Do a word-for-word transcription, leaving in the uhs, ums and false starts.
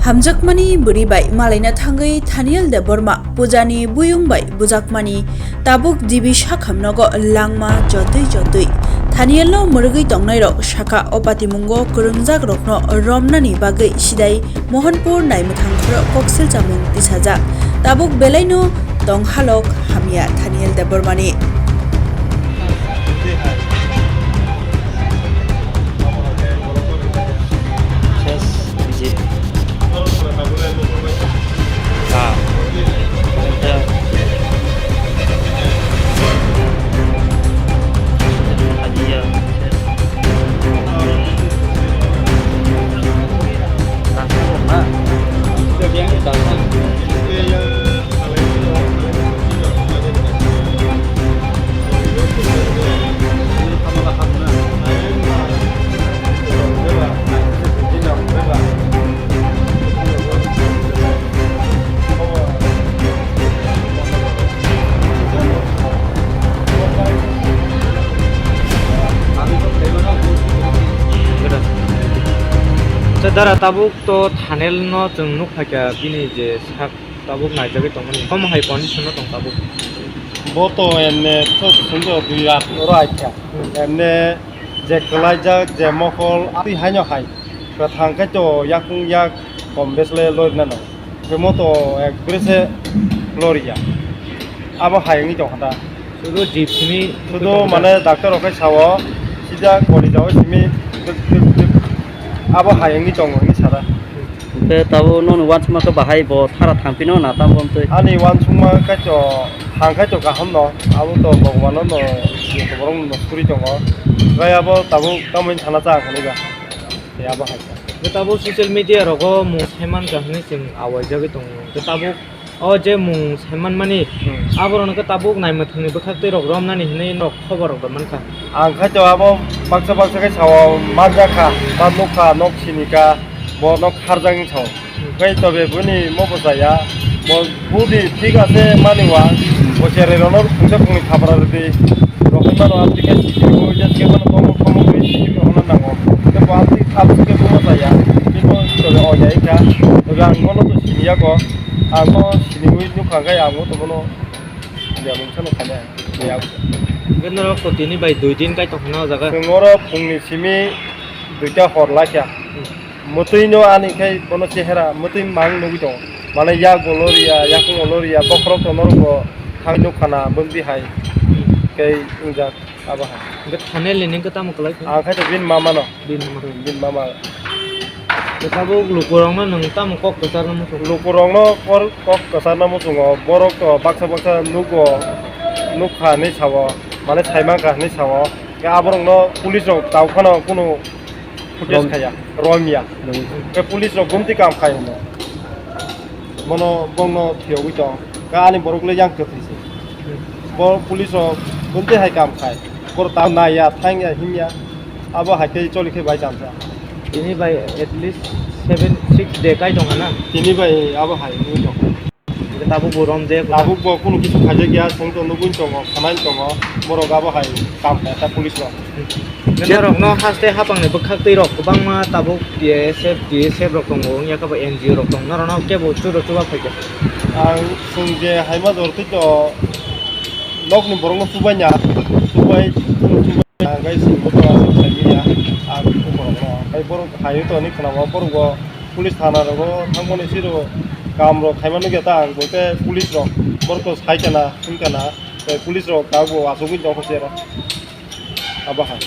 Hamjakmani bwrwi bai malaina thangwi Thaniel Debbarma pujani buyung bai bujakmani tabuk dibi sakham nogo langma jotwi jotwi Thanielno mwrwgwi tongnairok sakha o patimungo kwrwngjakrokno romnani bagwi sidai Mohanpur naimwthang khorok koksil chamung tisajak. Tabuk belaino tong halok hamya Thaniel Debbarmani. Dara tabuk to Thaniel no chwng nuk phaikha bini je sak tabuk naijagwi tongmani. Omo hai condition no tong tabuk. Bo to emne to sungdo dui rat oro aikha. Emne je kwlaijak je mokol twi haino hai. Kwthang khe to yakung yak kom bes le loi nano. Omo to ekbare se loriya. Abo hai wngwi tongkha da. Sudu jip simi sudu mane doctor rok khe sao, sida koli jao simi abo hai wngwi tongo hinwi sara. Hwnkhe tabuk nokni uansukma khe bahai bo thara thangphino na tamo twi? Ani uansukma khe to thang khe to kaham no, abo to Bhagwano no borok no suri tongo. Tei abo tabuk tamoni sana cha ang khe nai ba. Tei abo hai khe. Bo tabuk social media rogo mung saiman kha hinwi chwng awaijagwi tongo. Hwnkhe tabuk o je mung saiman mani, hmm, aborok no khe tabuk naimwthangni bwkhak twi rok romnani hinwi norok khobor rok rw mankha. Ang khaito abo baksa baksa khe sao manjakha, ba nukha, nok sinika, bo nok kharjak wng sao. Hmm. Khe tobe bini mo bo chaya, bo budi thik ase mani wa, bo cherai rokno phungsa phungni thapra rwdi. Rokhe mano amtwi khe sikirbo, ya sikirbo no tomo tomo khe sikirbo hwnna nango. Khe bo amtwi amtwi khe bo chaya, bini bo tobe o ya wngkha, tobe ang bono to siniya ko. Ang no siniwi nukha khe ang o to bono ya mungsa no kanya. Ya. Hwnkhe norok to tini bai dui din kaitor hwnna o jaga. Chwng oro phungni simi duita hor laikha. Hmm. Mwtwi no ani khai bono chehera mwtwi mang nugwi tongo. Mane yak bo loriya, yakung bo loriya, bokhorok to norok bo thang nukha na bwngdi hai. Hmm. Khe wngjak. Abo hai. Hwnkhe Thaniel ni neng khe tamo kwlai khe? Ang khai to bini mama no. Bini mama. Hmm, bini mama. Khe tabuk lukurok no nwng tamo kok kwchar no muchung? Lukurok no kor-, kok kwchar no muchungo. Borok to baksa baksa nugo, nukha hinwi sao, mane sai mankha hinwi sao. Khe aborok no police rok tau phano kunu footage khaya, romya. Romya. Khe police rok gumti kam khai hino. Bono, bono phiyogwi tong. Khe ani borok le yang kwthwi se. Bo police rok gumti hai kam khai. Boro ta naiya, thangya, himya. Abo hai khe choli khe bai chamsa. Tini bai at least seven, six day kai tong hana. Tini bai abo hai wngwi tong. Tabuk bo rom je. Tabuk bo kunu kisu khaijak ya, chwng to nugwi tongo, khwnai tongo, borok abo hai kam kha ta police rok. Norok no haste hapang ni bwkhak twi rok kwbangma tabuk T S F, T S F rok tongo, wngya khe bo N G O rok tongo, norok no kebo churo chuba phaikha. Ang chwng je hai ma jor twi to nok ni borok no chubai nya, chubai, chubai nya, guys, bo to aswk sai ya, ang borok no, kai borok hai to ni khna borok bo. Police thana rogo thangmani siro kam rok khaima nugya ta ang bo khe police rok borok to sai kana thung kana tei police rok ta bo asugwi tong khe abo hai.